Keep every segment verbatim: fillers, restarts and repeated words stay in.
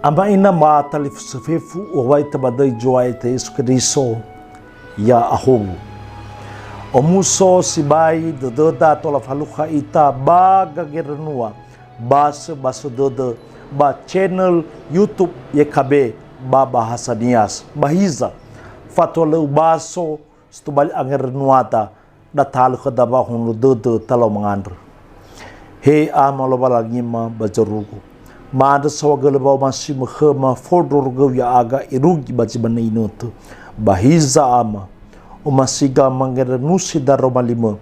Ama ina ma talifusö fefu owai ta ba döi Zo'aya ita Yesu Keriso, ya ahowu. Omuso sibai dödöda tola falukha ita ba gangerönua, basö-basö dödö ba channel YouTube Y K B ba Bahasa Nias. Ba hiza, fatua lö ubaso si tobali angerönuada, da talö khöda wa'ahono dödö talau mangandrö. He Ama Lowalangima ba zorugo, ma'andrö saohagölö wa'omasimö khöma fondrorogöu ya'aga irugi ba zi manö inötö. Ba hiza Ama, omasiga mangerönusi daroma limö,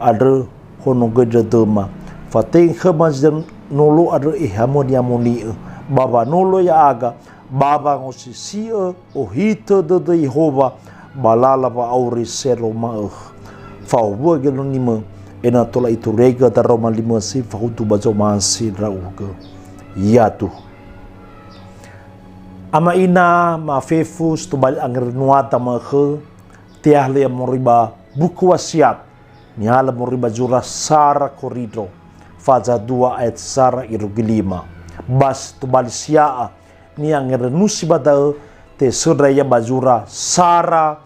andrö honogöi dödöma. Fatenge khöma zi zanolo andrö eheamö ni'amoni'ö, ba wanolo ya'aga, ba wangosisi'ö ohitö dödö Yehowa ba lala wa'auri sero ma'ökhö. Fa'owua gelonimö, ena'ö tola ituraigö daroma limö si fahudu ba zomasi ndra'ugö. Yaduhu. Ama ina ma fefu si tobali angerönuada ma'ökhö, tehalö ya moroi ba buku Wasiat, nihalö moroi ba zura sara korindro, faza dua ayat sara irugi lima. Ba si tobali sia'a, ni'angerönusi ba da'ö, tesöndra ia ba zura sara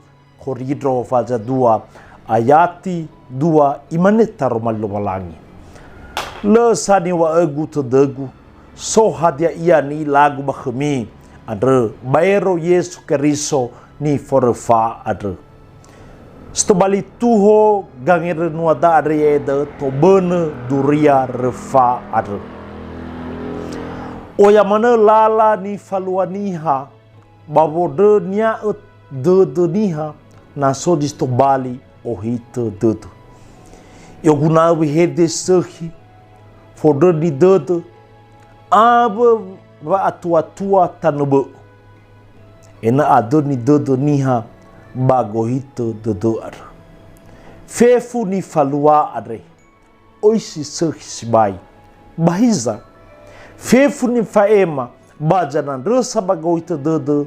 korindro faza dua ayati dua, imane taroma li Lowalangi. Lö sa niŵa'ögu tödögu, so hadia ia ni'ilagu ba khömi, andrö baero Yesu Keriso niforöfa andrö. Si tobali tuho gangerönuada andrö ya'ia da'ö tobönö duria röfa andrö. Oya manö lala nifalua niha, ba wondrönia'ö dödö niha, na so zi tobali ohitö dödö. I'oguna'ö wehede sökhi, fondröni dödö, awö wa'atuatua tanö bö'ö. Ena'ö adöni dödö niha ba gohitö dödö andrö. Fefu nifalua andre, oi si sökhi sibai. Ba hiza, fefu nifa'ema ba zanandrösa ba gohitö dödö,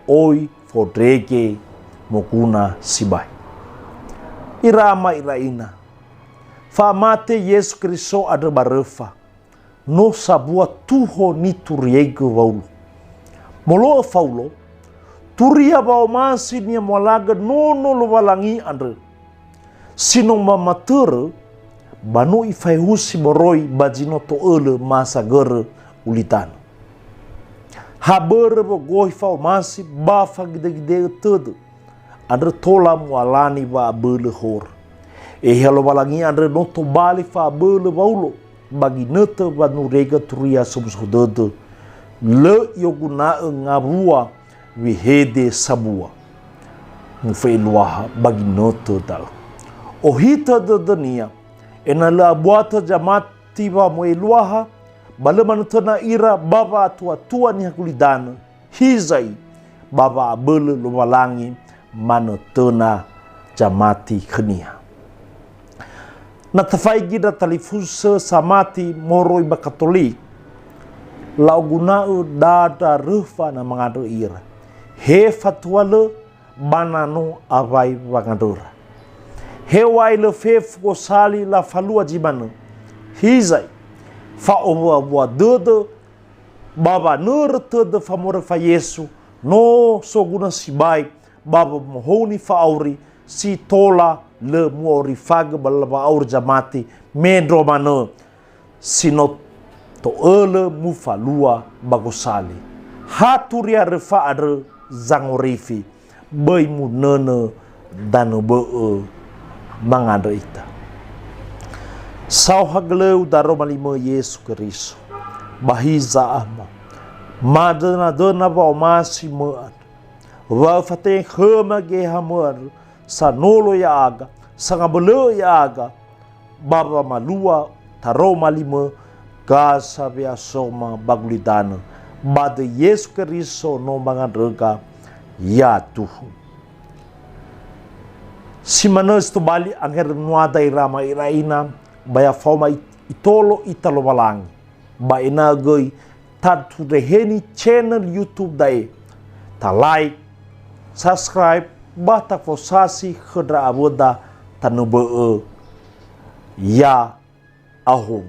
oi fondrege moguna sibai. Ira ama, ira ina, fa'amate Yesu Keriso andrö ba röfa, no sambua tuho nituriaigö Waulo. Molo'ö Faulo, turia wa'omasi niha moalagö nono Lowalangi andrö, si no mamatörö, ba no ifaehusi moroi ba zi no to'ölö masagörö ulidanö. Ha börö wogohi fa'omasi ba fagidegidegö tödö, andrö tola mu'alani wa'abölö horö. Eheha Lowalangi andrö no tobali fa'abölö Waulo ba ginötö wanuriaigö turia somuso dödö. Lö i'oguna'ö ngawua wehede sambua. Mufa'eluaha ba ginötö da'ö. Ohitö dödönia, ena'ö lö abuatö zamati wamo'eluaha, ba lö manötöna ira ba wa'atuatua niha gulidanö. Hiza'i, ba wa'abölö Lowalangi manötöna zamati khönia. Na tafaigi ndra talifusö samati moroi ba Katolik, la'oguna'ö dandra röfa na mangandrö ira. He fatua lö, ba na no awai wangandröra. Heŵa'ae lö fefu gosali lafalua zi manö. Hiza'i, fa'owuawua dödö, ba wanörö tödö famoröfa Yesu, no soguna sibai ba wamohouni fa'auri si tola lö mu'aurifagö ba lala wa'auri zamati mendrua manö si no to'ölö mufalua ba gosali. Ha turia röfa andrö zangorifi. Böi munönö danö bö'ö mangandrö ita. Saohagölöu daroma limö Yesu Keriso. Ba hiza Ama, madönadöna wa'omasi mö andrö. Wa öfatenge khöma geheha mö andrö, sanolo ya'aga, sangabölö'ö ya'aga, ba wamalua taroma limö, gasa we'asoma ba gulidanö, ba döi Yesu Keriso no mangandröga, yaduhu. Si manö si tobali angerönuada ira ama ira ina, ba ya faoma i-, itolo ita Lowalangi. Ba ena'ö göi tatundreheni channel YouTube da'e, ta like, subscribe, ba tafosasi khö ndra awöda tanö bö'ö. Ya ahowu.